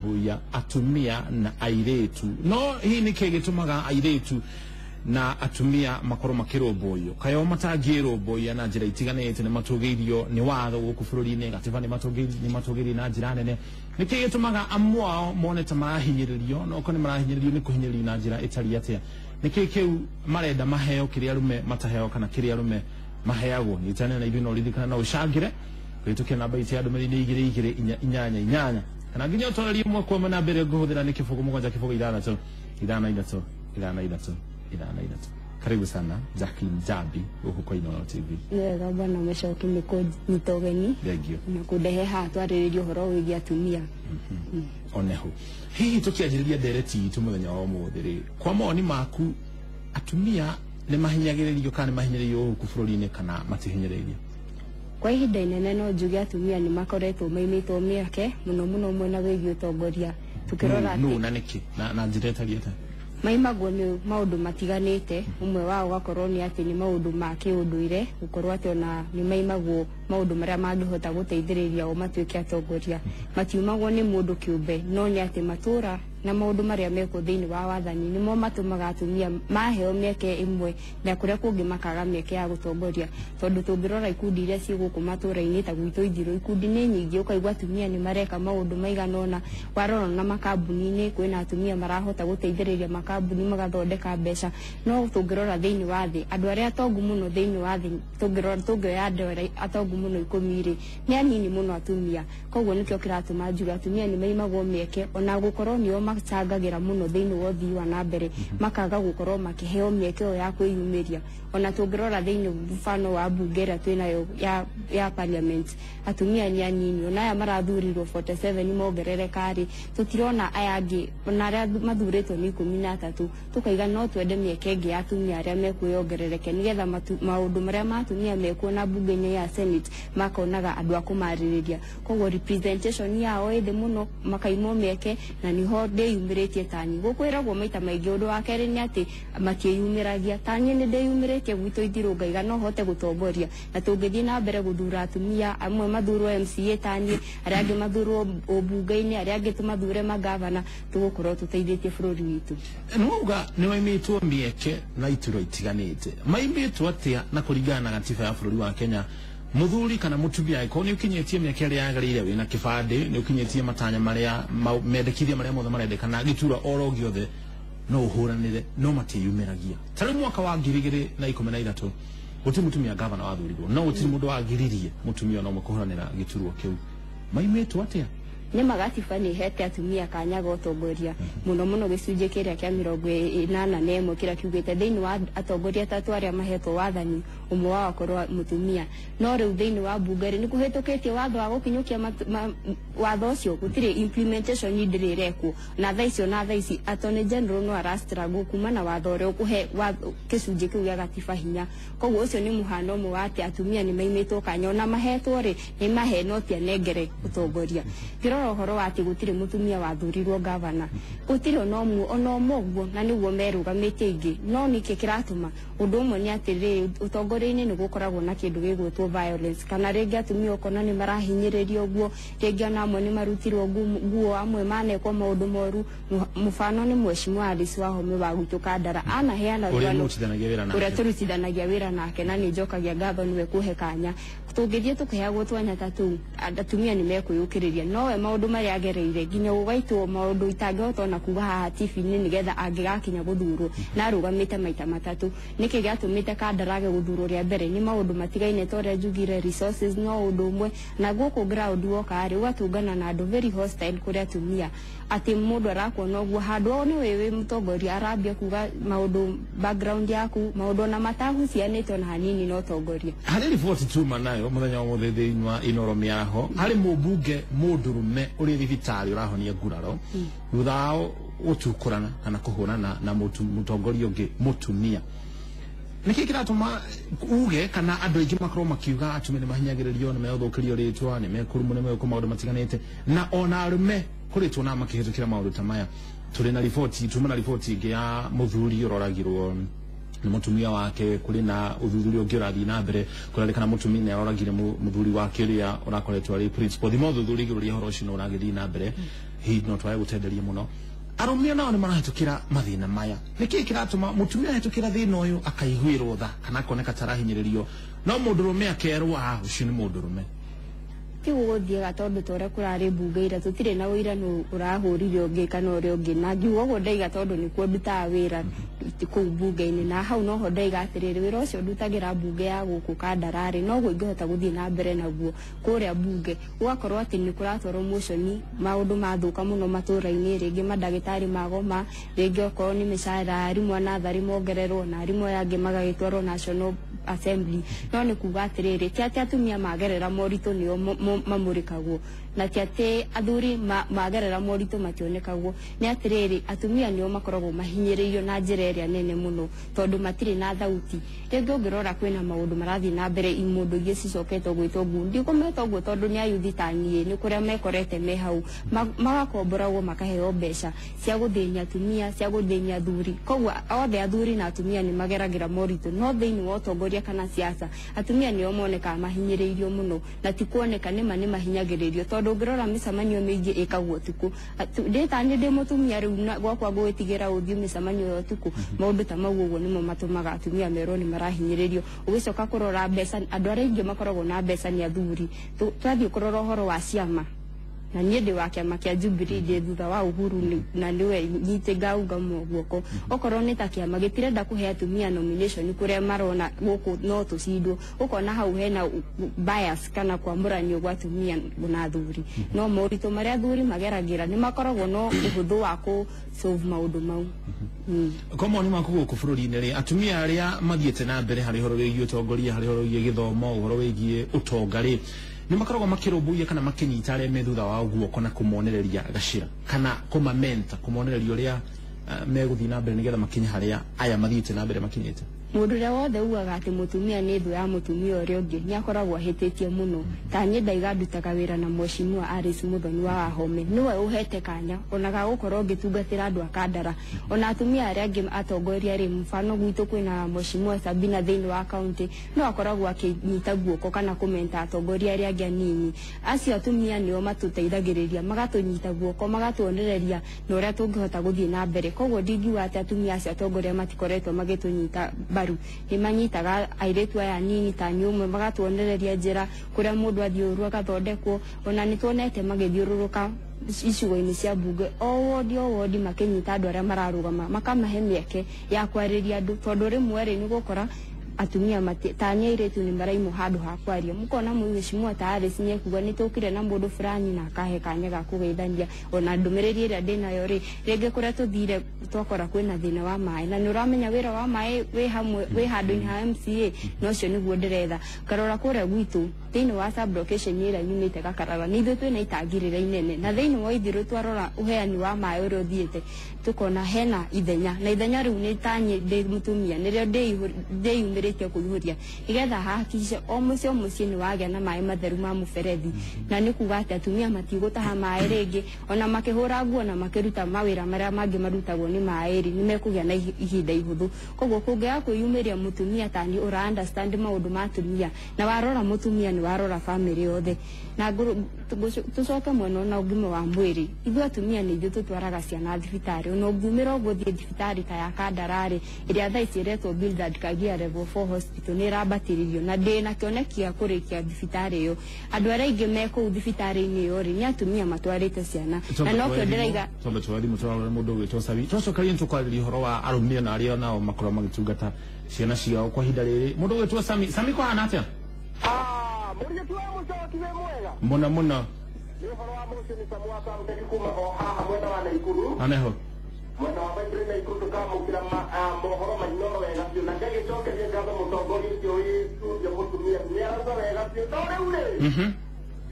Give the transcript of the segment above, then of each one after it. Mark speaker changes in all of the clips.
Speaker 1: Kũrũmbũiya atumia na airĩtu. No hihi nĩkĩ gĩtũmaga airĩtu na atumia makorwo makĩrũmbũiyo kayo matangĩrũmbũiya na njĩra itiganĩte? Nĩ matũgĩirio nĩ watho gũkũ bũrũri-inĩ, gatiba nĩ matũgĩirie na njĩra nene. Nĩkĩ gĩtũmaga amwe ao mone ta marahinyĩrĩrio? No okorwo nĩ marahinyĩrĩrio, nĩ kũhinyĩrĩrio na njĩra ĩtariĩ atĩa? Nĩkĩ kĩu marenda maheo kĩrĩa arume mataheo kana kĩrĩa arume maheagwo? Nyitane na ithuĩ no ririkana no ũcangĩre kũhĩtũkĩra namba itũ ya ndũmĩrĩri nĩ 22488 kana nginya ũtwarĩrie ĩmwe kwa ĩmwe. Namba ĩrĩa ngũhũthĩra nĩ 0706636363. Karibu sana Jacqueline Jambi gũkũ kwa Inooro TV.
Speaker 2: Nĩ wega bwana Mũcoki nĩ kũnyita ũgeni
Speaker 1: Thank you.
Speaker 2: na kũndehe haha twarĩrĩrie ũhoro wĩgiĩ atumia.
Speaker 1: Oneho hihi tũkĩanjĩrĩria ndereti itũ mũthenya wa ũmũthĩ rĩ, kwa mawoni maku, atumia nĩ mahinyagĩrĩrio kana nĩ mahinyĩrĩirio gũkũ bũrũri-inĩ kana matihinyĩrĩirio?
Speaker 2: Kwa ihinda inene no njuge atumia nĩ makoretwo maimĩtwo mĩeke mũno mũno mwena wĩgiĩ ũtongoria, tukĩrora
Speaker 1: nũ
Speaker 2: atĩ
Speaker 1: na nĩkĩ na njĩra ĩtariĩ atĩa?
Speaker 2: Maimagwo nĩ maũndũ matiganĩte. Ũmwe wao ũgakorwo nĩ atĩ nĩ maũndũ ma kĩũndũire, gũkorwo atĩ ona nĩ maimagwo maũndũ marĩa mangĩhota gũteithĩrĩria o matuĩke atongoria. Matiumagwo nĩ mũndũ kĩũmbe, no nĩ atĩ matũra na maũndũ marĩa mekwo thĩinĩ wa wathani nĩmo matũmaga atumia maheo mĩeke ĩmwe na kũrĩa kũngĩ makaga mĩeke ya gũtongoria. Tondũ tũngĩrora ikundi iria ciĩ gũkũ matũra-inĩ ta gwitũ Ithirũ, ikundi nĩ nyingĩ, ũkaigua atumia nĩ mareka maũndũ maigana ũna. Warora na makambuni-inĩ, kwĩna atumia marahota gũteithĩrĩria makambuni magathondeka mbeca. No tũngĩrora thĩinĩ wa thĩ, andũ arĩa atongu mũno thĩinĩ wa thĩ, tũngĩrora tũngĩoya andũ arĩa atongu mũno 10 rĩ, nĩ anini mũno atumia. Koguo nĩkĩo kĩratũma njuge atumia nĩ maimagwo mĩeke, ona gũkorwo nĩo macangagĩra mũno thĩinĩ wa ũthii wa na mbere, makaga gũkorwo makĩheo mĩeke ĩyo ya kwĩyumĩria. Ona tũngĩrora thĩinĩ mfano wa bunge ĩrĩa twĩnayo ya parliament, atumia nĩ anini. Ona aya marathurirwo 47 mongerereka rĩ, tũtirona aya angĩ, ona arĩa mathurĩtwo nĩ 13. Tũkaiga no twende mĩeke ĩngĩ ya atumia arĩa mekwĩyongerereke, nĩgetha maũndũ marĩa ma atumia mekuona bunge-inĩ ya Senate makonaga andũ a kũmarĩrĩria. Koguo representation yao ĩ thĩ mũno, makaimwo mĩeke, na niho ndĩyumĩrĩtie tani gũkwĩragwo maita maingĩ. Ũndũ wa kerĩ nĩ atĩ matiĩyumĩragia. Taniĩ nĩ ndĩyumĩrĩtie gwitũ Ithirũ, ngaiga no hote gũtongoria, na tũngĩthiĩ na mbere gũthura atumia amwe mathurwo MCA taniĩ, arĩa angĩ mathurwo ũmbunge-inĩ, arĩa angĩ tũmathure magavana, tũgũkorwo tũteithĩtie bũrũri witũ.
Speaker 1: Nĩwauga nĩ maimĩtwo mĩeke na iturwa itiganĩte. Maimĩtwo atĩa? Na kũringana na gatiba ya bũrũri wa Kenya, mũthuri kana mũtumia, angĩkorwo nĩ ũkinyĩtie mĩaka ĩrĩa yagĩrĩire, wĩna kĩbandĩ, nĩ ũkinyĩtie matanya marĩa mendekithia marĩa mothe marendekana, gĩturwa oro gĩothe no ũhũranĩre, no matiĩyumĩragia. Ta rĩu mwaka wa 2013 gũtirĩ mũtumia gavana wathurirwo, no gũtirĩ mũndũ wagiririe mũtumia ona ũmwe kũhũranĩra gĩturwa kĩu. Maimĩtwo atĩa?
Speaker 2: Nĩ magatiba nĩ ĩhete atumia kanya ga ũtongoria, mũno mũno gĩcunjĩ kĩrĩa kĩa 81 kĩrĩa kiugĩte thĩinĩ wa atongoria atatũ arĩa mahetwo wathani, ũmwe wao akorwo mũtumia. No rĩu thĩinĩ wa bunge rĩ, nĩ kũhĩtũkĩtie watho wa gũkinyũkia watho ũcio, gũtirĩ implementation ndĩrĩ ĩrekwo na thaa icio. Na thaa ici attorney general no ara struggle kuma na watho ũrĩa ũkũhe gĩcunjĩ kĩu gĩa gatiba hinya. Koguo ũcio nĩ mũhano ũmwe wa atĩ atumia nĩ maimĩtwo kanya, ona mahetwo rĩ, nĩ mahe no ti anengere ũtongoria. Ngĩrora ũhoro wa atĩ gũtirĩ mũtumia wathurirwo gavana, gũtirĩ ona ũmwe, ona ũmwe ũguo, na nĩguo merũgamĩtie ingĩ. No nĩkĩ kĩratũma? Ũndũ ũmwe nĩ atĩrĩrĩ, ũtongoria-inĩ nĩ gũkoragwo na kĩndũ gĩgwĩtwo violence, kana rĩngĩ atumia ũkona nĩ marahinyĩrĩrio ũguo, rĩngĩ ona amwe nĩ marutirwo nguo, amwe manekwo maũndũ moru. Mũbano nĩ mheshimiwa Alice Wahome wa gwitũ Kandara, anaheana
Speaker 1: ũrĩa
Speaker 2: rũgano
Speaker 1: mũrutithanagia wĩra nake.
Speaker 2: Ũrĩa tũrutithanagia wĩra nake, na nĩ njokagia ngatho nĩwe kũhe kanya. Tũngĩthiĩ tũkĩheagwo twanya ta tũu, atumia nĩ mekwĩyũkĩrĩria. Nowe maũndũ marĩa agereire nginya gũgaitwo maũndũ itangĩhota ona kuga haha TV-inĩ, nĩgetha angĩgakinya gũthurwo na arũgamĩte maita matatũ. Nĩkĩ gĩatũmĩte Kandara age gũthurwo rĩa mbere? Nĩ maũndũ matigaine ta ũrĩa njugire, resources no ũndũ ũmwe, na gũkũ ground woka rĩ, ũgatũngana na andũ very hostile kũrĩ atumia, atĩ mũndũ arakuona ũguo handũ o nĩ wĩ mũtongoria, arambia kuga maũndũ background yaku, maũndũ ona matahucianĩte ona hanini na ũtongoria.
Speaker 1: Harĩ riboti tuma nayo mũthenya wa mũthĩ thĩinĩ wa Inooro mĩaraho, harĩ mũmbunge mũndũrũme ũrĩ thibitarĩ ũrahonia nguraro thutha wao gũtukũrana kana kũhũrana na mũtongoria ũngĩ mũtumia. Nĩkĩ kĩratũma uge kana andũ aingĩ makorwo makiuga atumia nĩ mahinyagĩrĩrio, nĩ megũthũkĩrio rĩtwa, nĩ mekũrumwo, nĩ megũkwo maũndũ matiganĩte, na ona arũme kũrĩ tuonaga makĩhĩtũkĩra maũndũ ta maya? Tũrĩ na riboti, tuma na riboti ĩngĩ ya mũthuri ũroragirwo nĩ mũtumia wake. Kũrĩ na ũthuthuria ũngĩ ũrathiĩ na mbere kũrerĩkana mũtumia nĩ aroragire mũthuri wake ũrĩa ũrakoretwo arĩ principal. Thima ũthuthuria igũrũ rĩa ũhoro ũcio no ũragĩthiĩ na mbere. Hihi no twage gũtenderia mũno. Arũme nao nĩ marahĩtũkĩra mathĩna maya. Nĩkĩĩ kĩratũma mũtumia ahĩtũkĩra thĩna ũyũ akaiguĩrwo tha kana akoneka ta arahinyĩrĩrio, no mũndũrũme akerwo ũcio nĩ mũndũrũme?
Speaker 2: Ti gũgũthiaga tondũ ta ũrĩa kũrarĩ mbunge ira tũtirĩ na ũira nũ ũrahũrire ũngĩ kana ũrĩa ũngĩ, na ngiuga ũguo ndaiga tondũ nĩkuo ndutaga wĩra kũu mbunge-inĩ, na hau noho ndaiga atĩrĩrĩ, wĩra ũcio ndutagĩra mbunge ya gũkũ Kandararĩ noguo ingĩhota gũthiĩ na mbere naguo kũrĩa mbunge. Gũgakorwo atĩ nĩ kũratwarwo motion, maũndũ mathũka mũno matũra-inĩ, rĩngĩ mandagĩtarĩ magoma, rĩngĩ okorwo nĩ mĩcara ya arimũ a natharĩ mongererwo na arimũ aya angĩ magagĩtwarwo National Assembly. No nĩ kuga atĩrĩrĩ, ti atĩ atumia magerera moritũ nĩo mamũrĩkagwo, na ti atĩ athuri magerera moritũ mationekagwo. Nĩ atĩrĩrĩ, atumia nĩo makoragwo mahinyĩrĩirio na njĩra ĩrĩa nene mũno tondũ matirĩ na thauti. Rĩngĩ ũngĩrora kwĩna maũndũ marathiĩ na mbere imũndũ ingĩ cicokete gwĩtwo ngundi, ndikũmeta ũguo tondũ nĩ ayuthi ta niĩ, nĩ kũrĩa mekorete me hau magakomboragwo makaheo mbeca cia gũthĩnia atumia, cia gũthĩnia athuri. Koguo othe athuri na atumia nĩ mageragĩra moritũ, no thĩinĩ wa ũtongoria kana siasa atumia nĩo monekaga mahinyĩrĩirio mũno, na ti kuoneka nĩma nĩ mahinyagĩrĩrio tondũ ũngĩrora mĩcemanio mĩingĩ ĩkagwo ũtukũ. Ndĩ ndĩ mũtumia rĩu gwakwa ngũgĩtigĩra ũthiũ mĩcemanio ya ũtukũ. Maũndũ ta mau ũguo nĩmo matũmaga atumia merwo nĩ marahinyĩrĩrio. Ũgĩcoka kũrora mbeca, andũ arĩa aingĩ makoragwo na mbeca nĩ athuri. Twathiĩ kũrora ũhoro wa ciama, na niĩ ndĩ wa kĩama kĩa Jubilee, ndĩ thutha wa Uhuru na nĩwe nyite ngaunga guoko. Okorwo nĩ ta kĩama gĩtirenda kũhe atumia nomination kũrĩa marona gũkũ no tũcindwo, ũkona hau hena bias kana kwamũranio gwa atumia na athuri. No moritũ marĩa athuri mageragĩra nĩ makoragwo no ũhũthũ wa kũ solve maũndũ mau.
Speaker 1: Kwa mawoni maku gũkũ bũrũri-inĩ rĩ, atumia arĩa mathiĩte na mbere harĩ ũhoro wĩgiĩ ũtongoria, harĩ ũhoro wĩgiĩ gĩthomo, ũhoro wĩgiĩ ũtonga rĩ, nĩ makoragwo makĩrũmbũiya kana makĩnyita arĩa me thutha wao guoko na kũmonereria gacĩra kana kũmamenta, kũmonereria ũrĩa megũthiĩ na mbere nĩgetha makinye harĩa aya mathiĩte na mbere makinyĩte?
Speaker 2: Mũndũ ũrĩa wothe ugaga atĩ mũtumia nĩ thũ ya mũtumia ũrĩa ũngĩ nĩ akoragwo ahĩtĩtie mũno. Ta niĩ ndaiga ndutaga wĩra na mheshimiwa Alice Muthoni wa Wahome, nĩwe ũhete kanya ona ga gũkorwo ngĩtungatĩra andũ a Kandara, ona atumia arĩa angĩ atongoria rĩ, mfano gwitũ kwĩna mheshimiwa Sabina thĩinĩ wa county, no akoragwo akĩnyita guoko kana kũmenta atongoria arĩa angĩ anini. Acio atumia nĩo matũteithagĩrĩria, magatũnyita guoko, magatuonereria na ũrĩa tũngĩhota gũthiĩ na mbere. Koguo ndingiuga atĩ atumia acio atongoria matikoretwo magĩtũnyita mbaru, nĩ manyitaga airĩtu aya anini ta nyũmwe, magatuonereria njĩra kũrĩa mũndũ athiĩ ũru agathondekwo. Ona nĩ tuonete magĩthiũrũrũka icigo-inĩ cia mbunge o wodi o wodi makĩnyita andũ arĩa mararũgama, makamahe mĩeke ya kwarĩria andũ, tondũ rĩmwe rĩ nĩ gũkora atumia ta niĩ airĩtu nĩ maraimwo handũ ha kwaria. Mũkona mheshimiwa ta Alice nĩ ekuga nĩ tũkire na mũndũ fulani na akahe kanya ga kũgeithania. Ona ndũmĩrĩri ĩrĩa ndĩnayo rĩ, rĩngĩ kũrĩa tũthire twakora kwĩna thĩna wa maĩ, na nĩ ũramenya wĩra wa maĩ wĩ hamwe wĩ handũ-inĩ ha MCA, na ũcio nĩguo ndĩretha. Ngarora kũrĩa gwitũ thĩinĩ wa sub location ĩrĩa nyumĩte Gakarara, nĩ ithuĩ twĩna itangi rĩrĩa inene, na thĩinĩ wa ithiru twarora ũheani wa maĩ ũrĩa ũthiĩte tũkona hena ithenya, na ithenya rĩu nĩ ta niĩ ndĩ mũtumia nĩrĩo ndĩyumĩrĩtie kũihũria nĩgetha hakikishe o mũciĩ o mũciĩ nĩ wagĩa na maĩ matheru ma mũberethi. Na nĩ kuga atĩ atumia matigũtaha maĩ rĩngĩ, ona makĩhũra nguo na makĩruta mawĩra marĩa mangĩ marutagwo nĩ maĩ rĩ, nĩ mekũgĩa na ihinda ihũthũ. Koguo kũngĩaga kwĩyumĩria mũtumia ta niĩ ũra understand maũndũ ma atumia, na warora mũtumia nĩ warora famĩlĩ yothe. Na tũcoke mwena ona ũgima wa mwĩrĩ, ithuĩ atumia nĩ ithuĩ tũtwaraga ciana thibitarĩ. Ona ũngiumĩra ũguo ũthiĩ thibitarĩ ta ya Kandararĩ ĩrĩa thaa ici ĩretwo Bildad Kagia Level 4 Hospital, nĩ ĩrambatĩrĩrio na ndĩ na kĩoneki gĩa kũrĩkia thibitarĩ ĩyo. Andũ arĩa aingĩ me kũu thibitarĩ-inĩ ĩyo rĩ, nĩ atumia matwarĩte ciana, na nokĩo ndĩraiga
Speaker 1: twambe tuoe thimũ tũrarora mũndũ ũgwĩtwo Sabi. Twacoka rĩngĩ tũkwarĩria ũhoro wa arũme na arĩa nao makoragwo magĩtungata ciana ciao kwa ihinda rĩrĩ. Mũndũ ũgwĩtwo Sami, Sami kwahana atĩa?
Speaker 3: Mũrigiti wa mũcoki wĩ mwega?
Speaker 1: Mũno mũno.
Speaker 3: Nĩ ũhoro wa mũciĩ nĩ Samu wa Samuteki kuma o haha mwena wa Naikuru.
Speaker 1: Aneho.
Speaker 3: Mwena wa Baibuli Naikuru tũkamũkĩra mohoro mainoro wega biũ, na ngagĩcokeria ngatho mũtongoria ũcio wĩ studio mũtumia nĩ arauga wega biũ. No rĩu rĩ,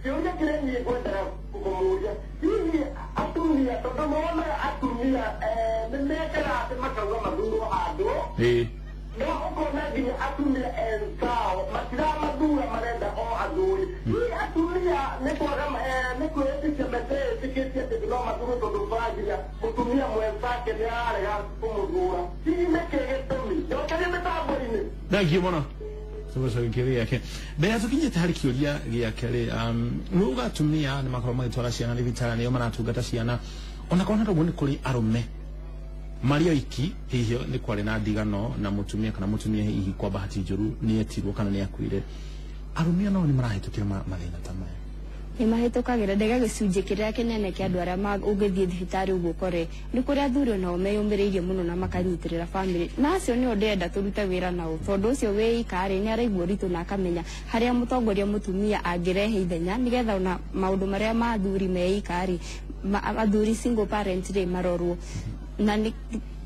Speaker 3: kĩũria kĩrĩa niĩ ngwendaga kũmũria, hihi atumia, tondũ nĩwonaga atumia nĩ mekaga atĩ makauga mathurwo handũ, no ũkona nginya atumia enzao matiramathura, marenda o athuri. Hihi atumia nĩ kwaga nĩ kwĩĩtĩkia meteĩtĩkĩtie atĩ no mathurwo, tondũ ũkoraginya mũtumia mwenzake nĩ ararega kũmũthura? Hihi nĩkĩ gĩtũmi? Njokeria mĩtambo-inĩ.
Speaker 1: Thank you mũno. Tũgũcokia kĩũria gĩake. Mbere ya tũkinyĩte harĩ kĩũria gĩake rĩ, nĩ atumia nĩ makorwo magĩtwara ciana thibitarĩ, nĩo maratungata ciana, ona korwo na ũguo nĩ kũrĩ arũme marĩ oiki, hihi nĩ kwarĩ na ndigano na mũtumia, kana mũtumia hihi kwa bahati njũru nĩ etirwo kana nĩ akuire. Arũme onao nĩ marahĩtũkĩra mathĩna ta maya?
Speaker 2: Nĩ mahĩtũkagĩra ndega gĩcunjĩ kĩrĩa kĩnene kĩa andũ arĩa ũngĩthiĩ thibitarĩ ũguo ũkore nĩ kũrĩ athuri onao meyũmĩrĩirie mũno na makanyitĩrĩra bamĩrĩ, na acio nĩo ndĩrenda tũrute wĩra nao, tondũ ũcio wĩikarĩ nĩ araigua ũritũ na akamenya harĩa mũtongoria mũtumia angĩrehe ithenya, nĩgetha ona maũndũ marĩa ma athuri meikarĩ, athuri single parent rĩ marorwo. Na nĩ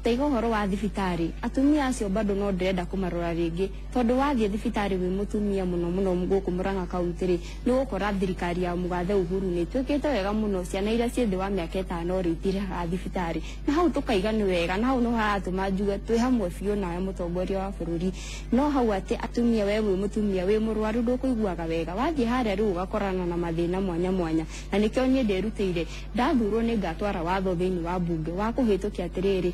Speaker 2: taiga ũhoro wa thibitarĩ, atumia acio bado no ndĩrenda kũmarora rĩngĩ, tondũ wathiĩ thibitarĩ wĩ mũtumia mũno mũno gũkũ Murang'a kaunti rĩ, nĩ ũgũkora thirikari ya mũgathe Uhuru nĩ ĩtuĩkĩte wega mũno, ciana iria ciĩ thĩ wa mĩaka 5 rĩ itirĩhaga thibitarĩ, na hau tũkaiga nĩ wega, na hau no haratũma njuge twĩ hamwe biũ nawe mũtongoria wa bũrũri. No hau atĩ atumia, we wĩ mũtumia wĩ mũrwaru ndũkũiguaga wega, wathiĩ harĩa rĩu ũgakorana na mathĩna mwanya mwanya, na nĩkĩo niĩ ndĩrutĩire ndathurwo nĩ ngatwara watho thĩinĩ wa bunge wa kũhĩtũkia atĩrĩrĩ,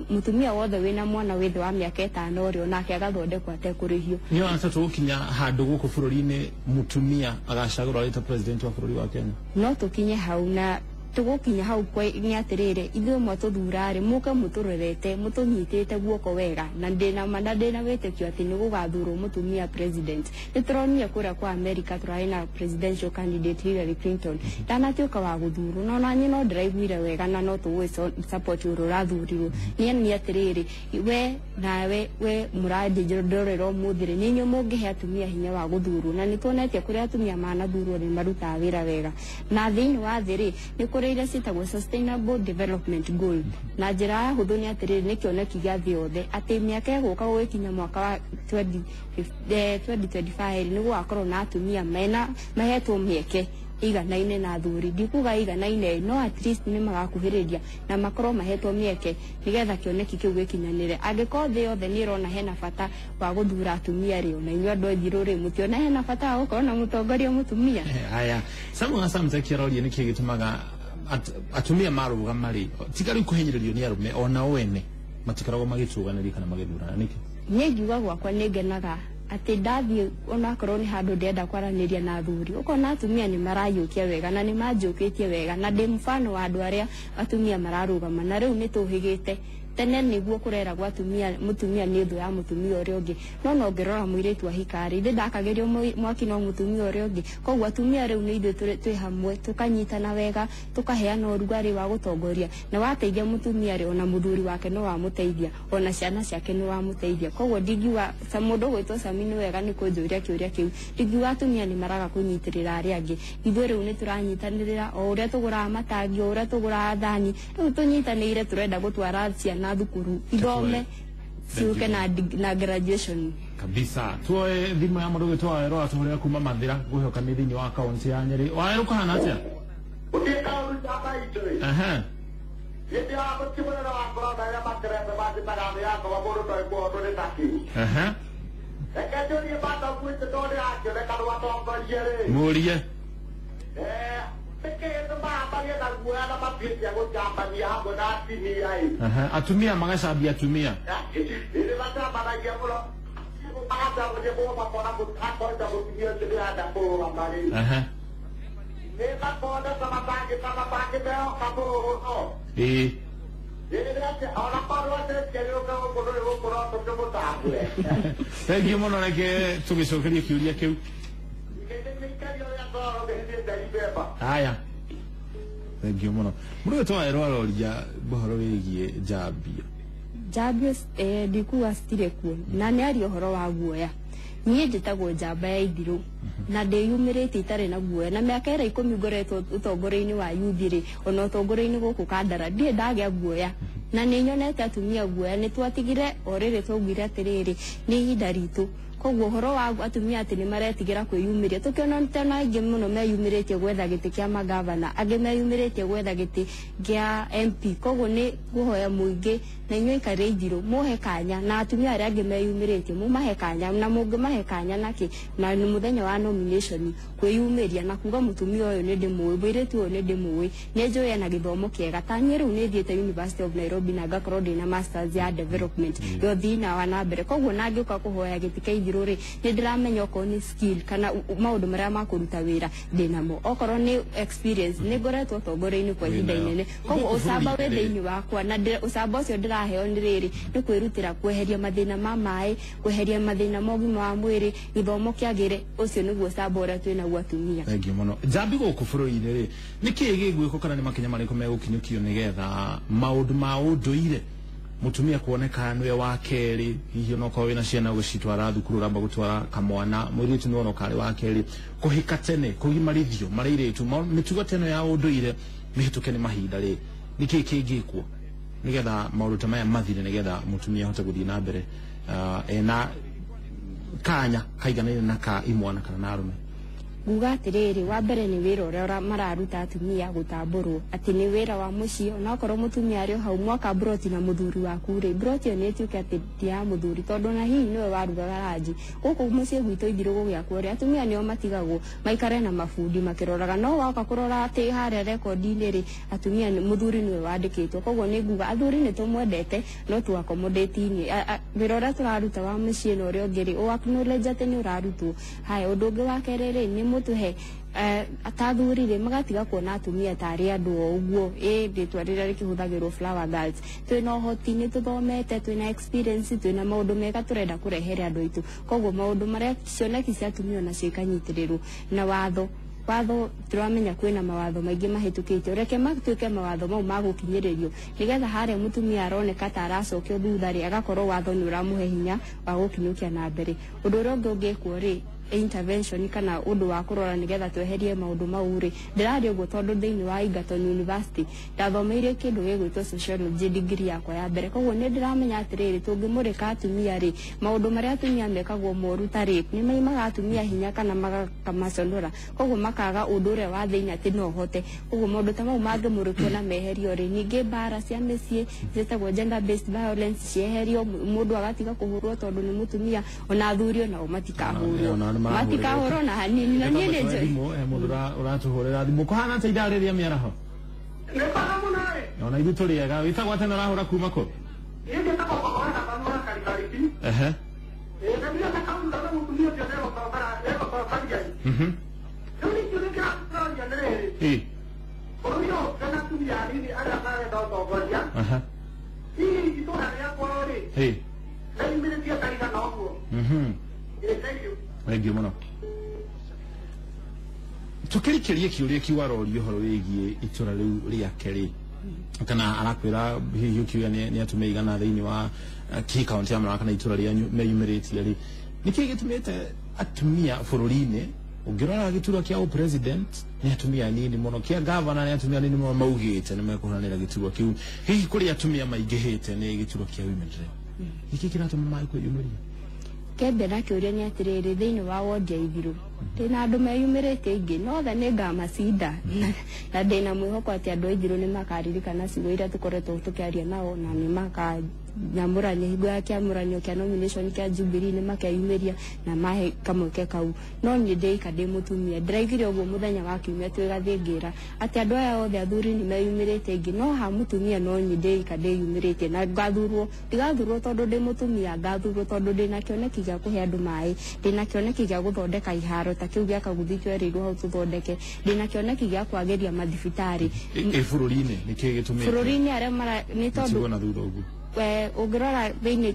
Speaker 2: mutumia wothe wĩna mwana wĩ thĩ wa mĩaka 5 rĩ, onake agathondekwo atekũrĩhio.
Speaker 1: Nĩ wona tũgũkinya handũ gũkũ bũrũri-inĩ mũtumia agacagũrwo arĩ ta president wa bũrũri wa Kenya?
Speaker 2: No tũkinye hau, na tũgũkinya hau nĩ atĩrĩrĩ, ithuĩ mwatũthura rĩ, mũke mũtũrorete mũtũnyitĩte guoko wega, na ndĩna ma na ndĩna wĩtĩkio atĩ nĩ gũgathurwo mũtumia president. Nĩ tũronire kũrĩa kwa America tũrarĩ na presidential candidate Hillary Clinton, ndanatuĩka wa gũthurwo, no naniĩ no ndĩraiguire wega na no tũgũĩ support ũrĩa ũrathurirwo. Niĩ nĩ atĩrĩrĩ, we nawe we mũrandĩndorera ũmũthĩ rĩ, nĩ inyuĩ mũngĩhe atumia hinya wa gũthurwo, na nĩ tuonete kũrĩa atumia manathurwo nĩ marutaga wĩra wega. Na thĩinĩ wa thĩ rĩ, nĩ kũrĩ iria ciĩtagwo Sustainable Development Goal, na njĩra ya hũthũ nĩ atĩrĩrĩ, nĩ kĩoneki gĩa thĩ yothe atĩ mĩaka ĩgũka gũgĩkinya mwaka wa 2025 nĩ gũgakorwo na atumia mena mahetwo mĩeke iganaine na athuri. Ndikuga iganaine, no at least nĩ magakuhĩrĩria na makorwo mahetwo mĩeke nĩgetha kĩoneki kĩu gĩkinyanĩre. Angĩkorwo thĩ yothe nĩ ĩrona hena bata wa gũthura atumia rĩ, ona inyuĩ andũ a Njirũ rĩ, mũtiona hena bata wa gũkorwo na mũtongoria mũtumia?
Speaker 1: Haya, Samu Hassan Mteki aroria nĩkĩ gĩtũmaga atumia marũgama rĩ, tiga rĩu kũhinyĩrĩrio nĩ arũme, ona o ene matikoragwo magĩtũganĩria kana magĩthurana, nĩkĩ?
Speaker 2: Niĩ ngiuga gwakwa nĩ ngenaga atĩ ndathiĩ onakorwo nĩ handũ ndĩrenda kwaranĩria na athuri, ũkona atumia nĩ marayũkia wega na nĩ manjũkĩtie wega, na ndĩ mfano wa andũ arĩa atumia mararũgama, na rĩu nĩ tũhĩgĩte. Tene nĩguo kũreragwo atumia mũtumia nĩ thũ ya mũtumia ũrĩa ũngĩ, no no ngĩrora mũirĩtu ahika rĩ, ithe ndakagĩrio mwaki no mũtumia ũrĩa ũngĩ. Koguo atumia rĩu nĩ ithuĩ twĩ hamwe, tũkanyitana wega, tũkaheana ũrugarĩ wa gũtongoria, na wateithia mũtumia rĩ, ona mũthuri wake no wamũteithia, ona ciana ciake nĩ wamũteithia. Koguo ndingiuga mũndũ ũgwĩtwo Sami nĩ wega nĩ kũnjũria kĩũria kĩu, ndingiuga atumia nĩ maraga kũnyitĩrĩra arĩa angĩ. Ithuĩ rĩu nĩ tũranyitanĩrĩra, o ũrĩa tũgũraga matangi, o ũrĩa tũgũraga thani, rĩu tũnyitanĩire, tũrenda gũtwara ciana thukuru ithome ciũke na graduation
Speaker 1: kabisa. Tuoe thimũ ya mũndũ ũgwĩtwo Wawerũ atũhũrĩra kuma Mathĩra ngwĩhoka nĩ thĩinĩ wa kaunti ya Nyĩrĩ. Wawerũ, kũhana atĩa? Aha. Aha. Mũrie. Atumia magacambia atumia. Aha. Ĩĩ. Thengiũ mũno, reke tũgĩcokerie kĩũria kĩu. Haya, thengiũ mũno. Mũndũ ũyũ Wawerũ aroria ũhoro wĩgiĩ njambio.
Speaker 2: Njambio ndikuga citirĩ kuo, na nĩ aria ũhoro wa guoya. Niĩ njĩtagwo njamba ya Ithirũ na ndĩyumĩrĩte itarĩ na guoya, na mĩaka ĩrĩa 10 ngoretwo ũtongoria-inĩ wa yuthi rĩ, ona ũtongoria-inĩ gũkũ Kandara ndirĩ ndagĩa guoya, na nĩ nyonete atumia guoya. Nĩ twatigire o rĩrĩ twaugire atĩrĩrĩ, nĩ ihinda ritũ. Koguo ũhoro wa atumia atĩ nĩ maretigĩra kwĩyumĩria, tũkĩona tena aingĩ mũno meyumĩrĩtie gwetha gĩtĩ kĩa magavana, angĩ meyumĩrĩtie gwetha gĩtĩ kĩa MP. Koguo nĩ ngũhoya mũingĩ na inyuĩ aikari a Ithirũ mũhe kanya, na atumia arĩa angĩ meyumĩrĩtie mũmahe kanya, na mũngĩmahe kanya nakĩ, na nĩ mũthenya wa nomination kwĩyumĩria na kuga mũtumia ũyũ nĩ ndĩmũĩ, mũirĩtu ũyũ nĩ ndĩmũĩ, nĩ njũĩ ena gĩthomo kĩega. Ta niĩ rĩu nĩ thiĩte University of Nairobi na ngakorwo ndĩna masters ya development ya ũthii wa na mbere. Koguo na ngĩũka kũhoya gĩtĩ kĩa Ithirũ rĩ, nĩ ndĩramenya okorwo nĩ skill kana maũndũ marĩa ma kũruta wĩra ndĩnamo, okorwo nĩ experience nĩ ngoretwo ũtongoria-inĩ kwa ihinda inene. Koguo ũcamba wĩ thĩinĩ wakwa, na ũcamba ũcio ndĩraheo nĩ rĩrĩ, nĩ kwĩrutĩra kweheria mathĩna ma maĩ, kweheria mathĩna ma ũgima wa mwĩrĩ, gĩthomo kĩagĩre. Ũcio nĩguo ũcamba ũrĩa twĩnaguo atumia.
Speaker 1: Thengiũ mũno. Njambi gũkũ bũrũri-inĩ rĩ, nĩ kĩĩ gĩgwĩkwo kana nĩ makinya marĩkũ megũkinyũkio nĩgetha maũndũ ma ũndũire, mutumia kuoneka nĩwe wa kerĩ, hihi onokorwo wĩna ciana ũgĩcitwara thukuru ũramba gũtwara kamwana mũirĩtu nĩwe onoka arĩ wa kerĩ, kũhika tene, kũgimarithio marĩ airĩtu, mĩtugo teno ya ũndũire mĩhĩtũke nĩ mahinda rĩ, nĩkĩĩ kĩngĩkwo nĩgetha maũndũ ta maya mathire, nĩgetha mũtumia ahote gũthiĩ na mbere ena kanya kaiganaine na ka imwana kana na arũme?
Speaker 2: Nguga atiriri, wa mbere nĩ wĩra ũrĩa mararuta atumia gũtambũrwo atĩ nĩ wĩra wa mũciĩ. Onakorwo mũtumia arĩ o hau mwaka mburoti na mũthuri waku rĩ, mburoti ĩyo nĩ ĩtuĩke atĩ ti ya mũthuri, tondũ na hihi nĩwe warugaga ranji. Gũkũ mũciĩ gwitũ Ithirũ gũgĩakwo rĩ, atumia nĩo matigagwo maikare na mabundi makĩroraga, no woka kũrora atĩ harĩa rekondi-inĩ rĩ, atumia mũthuri nĩwe wandĩkĩtwo. Koguo nĩ nguga athuri nĩ tũmwendete no tu accommodate-inĩ wĩra ũrĩa tũraruta wa mũciĩ na ũrĩa ũngĩ rĩ, ũ acknowledge atĩ nĩ ũrarutwo. Haya, ũndũ ũngĩ wa kerĩ rĩ, nĩ mũtũhe atathuri rĩ, magatiga kuona atumia tarĩ andũ o ũguo, ĩ rĩtwa rĩrĩa rĩkĩhũthagĩrwo flower girls. Twĩna ũhoti, nĩ tũthomete, twĩna experience, twĩna maũndũ mega tũrenda kũrehere andũ aitũ. Koguo maũndũ marĩa cioneki cia atumia onacio ikanyitĩrĩrwo na watho. Watho tũramenya kwĩna mawatho maingĩ mahĩtũkĩtio, reke matuĩke mawatho mau magũkinyĩrĩrio, nĩgetha harĩa mũtumia aroneka ta aracokio thutha rĩ, agakorwo watho nĩ ũramũhe hinya wa gũkinyũkia na mbere. Ũndũ ũrĩa ũngĩ ũngĩkwo rĩ, intervention kana ũndũ wa kũrora nĩgetha tweherie maũndũ mau rĩ, ndĩraria ũguo tondũ thĩinĩ wa Egerton University ndathomeire kĩndũ gĩgwĩtwo sociology degree yakwa ya mbere. Koguo nĩ ndĩramenya atĩrĩrĩ, tũngĩmũrĩka atumia rĩ, maũndũ marĩa atumia mekagwo moru ta rape nĩ maimaga atumia hinya kana makamaconora, koguo makaga ũndũ ũrĩa wa thĩinĩ atĩ no hote. Koguo maũndũ ta mau mangĩmũrĩkwo na meherio rĩ, ningĩ mbara cia mĩciĩ ciĩtagwo gender based violence cieherio, mũndũ agatiga kũhũrwo tondũ nĩ mũtumia, ona athuri onao matikahũrwo, matikahũrwo na hanini. Na niĩ nĩ njũĩ
Speaker 1: mũndũ ũratũhũrĩra thimũ kũhana atĩa ithaa rĩrĩa mĩaraho?
Speaker 3: Nĩ kwega mũno ĩ.
Speaker 1: Ona ithuĩ tũrĩ ega. Wĩtagwo atĩa na ũrahũra kuma kũ?
Speaker 3: Niĩ njĩtagwo Kogora Kanua Karikariki.
Speaker 1: Ehe.
Speaker 3: Ĩ na niĩ kaunta na mũtumia ũcio negũtongoria. Rĩu nĩ kĩũria kĩratũroria nĩ rĩrĩ.
Speaker 1: Ĩ.
Speaker 3: Bũrũri ũyũ wĩna atumia anini arĩa marenda ũtongoria. Hihi itũũra rĩakwa rĩ,
Speaker 1: Ĩ.
Speaker 3: rĩyumĩrĩtie kaigana ũguo? Ĩ, thank you.
Speaker 1: Thengiũ mũno. Tukĩrikĩrie kĩũria kĩu aroria ũhoro wĩgiĩ itũra rĩu rĩake rĩ, kana arakwĩra hihi ũkiuga nĩ atumia igana thĩinĩ wa kĩ kaunti ya Murang'a kana itũra rĩanyu meyumĩrĩtie rĩ, nĩkĩĩ gĩtũmĩte atumia bũrũri-inĩ, ũngĩrora gĩturwa kĩa president nĩ atumia anini mũno, kĩa gavana nĩ atumia anini mũno maugĩte nĩ mekũhũranĩra gĩturwa kĩu, hihi kũrĩ atumia maingĩhĩte nĩ gĩturwa kĩa women rep, nĩkĩĩ kĩratũma mage kwĩyumĩria?
Speaker 2: Kĩambia na kĩũria nĩ atĩrĩrĩ, thĩinĩ wa wondi ya Ithirũ ndĩna andũ meyumĩrĩtie aingĩ, no othe nĩ ngamacinda, na ndĩna mwĩhoko atĩ andũ a Ithirũ nĩ makaririkana ciugo iria tũkoretwo tũkĩaria nao, na nĩ makanyamũrania hingo ya kĩamũranio kĩa nomination kĩa Jubilee, nĩ makeyumĩria na mahe kamweke kau. No niĩ ndĩika ndĩ mũtumia, ndĩraigire ũguo mũthenya wa kiumia twĩ Gathĩngĩra atĩ andũ aya othe athuri nĩ meyumĩrĩtie aingĩ, no ha mũtumia no niĩ ndĩika ndĩyumĩrĩtie, na ngathurwo. Ndigathurwo tondũ ndĩ mũtumia, ngathurwo tondũ ndĩna kĩoneki gĩa kũhe andũ maĩ, ndĩna kĩoneki gĩa gũthondeka iharo ta kĩu gĩa Kaguthi twerirwo hau tũthondeke, ndĩna kĩoneki gĩa kwagĩria mathibitarĩ.
Speaker 1: Ĩ bũrũri-inĩ nĩkĩĩ gĩtũmĩte
Speaker 2: bũrũri-inĩ arĩa mara nĩ tondũ
Speaker 1: gũtigwo na thutha ũguo?
Speaker 2: Ũngĩrora thĩinĩ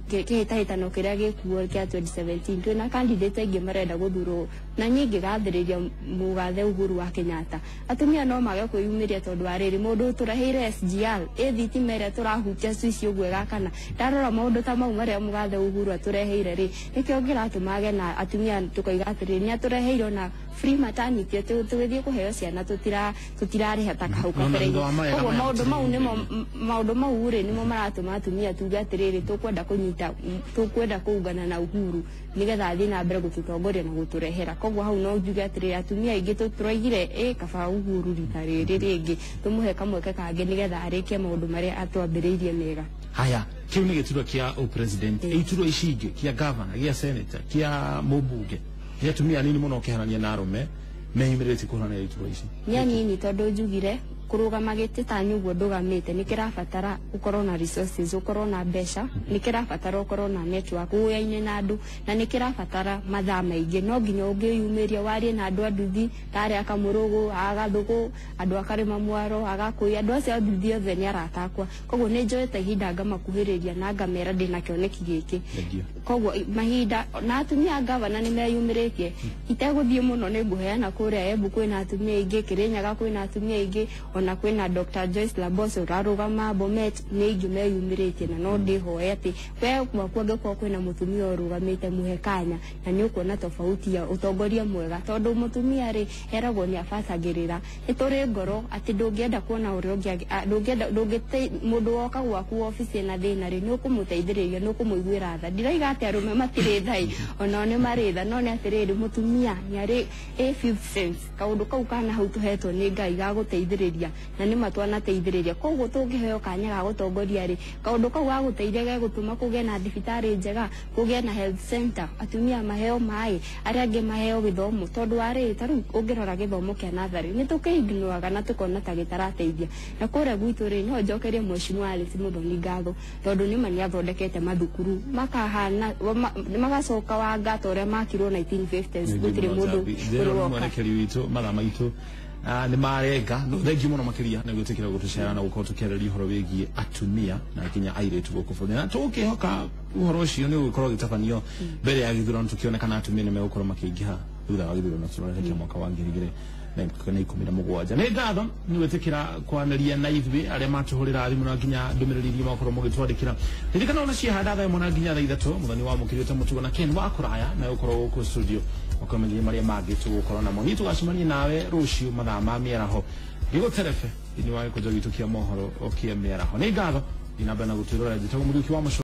Speaker 2: kĩhĩtahĩtano kĩrĩa gĩkuo kĩa 2017, twĩna candidate aingĩ marenda gũthurwo, na niĩ ngĩgathĩrĩria mũgathe Uhuru wa Kenyatta. Atumia no mage kwĩyumĩria tondũ wa rĩrĩ, mũndũ tũreheire SGR ĩ thitima ĩrĩa tũrahutia switch ũguo ĩgakana. Ndarora maũndũ ta mau marĩa mũgathe Uhuru atũreheire rĩ, nĩkĩo kĩratũma age na atumia tũkoiga atĩrĩrĩ, nĩ atũreheire ona free maternity, tũgĩthiĩ kũheo ciana tũtirarĩha ta hau kabere-inĩ. Koguo maũndũ mau nĩmo, maũndũ mau rĩ, nĩmo maratũma atumia tuge atĩrĩrĩ, tũkwenda kũnyita, tũkwenda kũungana na Uhuru nĩgetha athiĩ na mbere gũtũtongoria na gũtũrehera. Koguo hau no njuge atĩrĩrĩ, atumia aingĩ tũraigire ĩ kaba Uhuru rita rĩrĩ rĩngĩ, tũmũhe kamweke kangĩ nĩgetha arĩkie maũndũ marĩa atwambĩrĩirie mega.
Speaker 1: Haya, kĩu nĩ gĩturwa kĩa president, iturwa ici ingĩ kĩa governor, gĩa senator, kĩa mũmbunge, nĩ atumia anini mũno ũkĩhanania na arũme meyumĩrĩtie kũhũranĩra iturwa ici.
Speaker 2: Nĩ anini tondũ njugire Kũrũgama gĩtĩ ta niĩ ũguo ndũgamĩte nĩ kĩrabatara ũkorwo na resources, ũkorwo na mbeca, nĩ kĩrabatara ũkorwo na network ũyaine na andũ, na nĩ kĩrabatara mathaa maingĩ. No nginya ũngĩyumĩria warie na andũ a nduthi tarĩa Kamũrũgũ, a Gathũgũ, andũ a Karĩma Mwaro, a Gakũi, andũ acio a nduthi othe nĩ arata akwa. Koguo nĩ njoete ihinda ngamakuhĩrĩria na ngamera ndĩna kĩoneki gĩkĩ. Koguo mahinda na atumia a gavana nĩ meyumĩrĩtie. Itegũthiĩ mũno nĩ ngũheana kũrĩa Embu kwĩna atumia aingĩ, Kĩrĩnyaga kwĩna atumia aingĩ, ona kwĩna Dr. Joyce Laboso ũrarũgama Bomet, nĩ aingĩ meyumĩrĩtie. Na no ndĩhoe atĩ we gwaku angĩkorwo kwĩna mũtumia ũrũgamĩte mũhe kanya, na nĩ ũkuona tofauti ya ũtongoria mwega. Tondũ mũtumia rĩ eragwo nĩ abacagĩrĩra, nĩ tũrĩ ngoro atĩ ndũngĩenda kuona ũrĩa ũngĩ, ndũngĩenda ndũngĩte mũndũ woka gwaku obici ena thĩna rĩ, nĩ ũkũmũteithĩrĩria, nĩ ũkũmũiguĩra tha. Ndiraiga atĩ arũme matirĩ tha, onao nĩ marĩ tha, no nĩ atĩrĩrĩ, mũtumia nĩ arĩ a fifth sense, kaũndũ kau kana hau tũhetwo nĩ Ngai ga gũteithĩrĩria, na nĩ matwanateithĩrĩria. Koguo tũngĩheo kanya ga gũtongoria rĩ, kaũndũ kau ga gũteithia gegũtũma kũgĩe na thibitarĩ njega, kũgĩe na health center, atumia maheo maĩ, arĩa angĩ maheo gĩthomo. Tondũ wa rĩrĩ, ta rĩu ũngĩrora gĩthomo kĩa natharĩ nĩ tũkĩignoaga na tũkona ta gĩtarateithia. Na kũrĩa gwitũ rĩ, no njokerie Mheshimiwa Alice Muthoni ngatho, tondũ nĩma nĩ athondekete mathukuru makahana magacoka wanga ta ũrĩa makirwo 1950s, gũtirĩ mũndũ ũroka.
Speaker 1: Mwerekeri witũ mathaa maitũ nĩ marenga. Thengiũ mũno makĩria nĩ gwĩtĩkĩra gũtũcera na gũkorwo tũkĩarĩria ũhoro wĩgiĩ atumia na nginya airĩtu gũkũ bũrũri, na tũgũkĩhoka ũhoro ũcio nĩ ũgũkorwo ũgĩtabanio mbere ya gĩthurano, tũkĩone kana atumia nĩ megũkorwo makĩingĩha thutha wa gĩthurano tũrorete kĩa mwaka wa 2017. Nĩ ngatho nĩ gwĩtĩkĩra kwanĩria na ithuĩ arĩa matũhũrĩra thimũ na nginya ndũmĩrĩri iria makorwo mũgĩtwandĩkĩra. Ririkana ona ciahanda thaa 1 na nginya thaa 3 mũthoni wa mũkĩrĩte mũtugo na Ken wa kũraya na gũkorwo gũkũ studio ũkamenyire marĩa mangĩ tũgũkorwo namo. Niĩ tũgacemania nawe rũciũ mathaa ma mĩaraho gĩgũterebe thĩinĩ wa gĩkũnjo gitũ kĩa mohoro kĩa mĩaraho. Nĩ ngatho ndinambere na gũtwĩrorera. Njĩtagwo Mũriũki wa Mũco.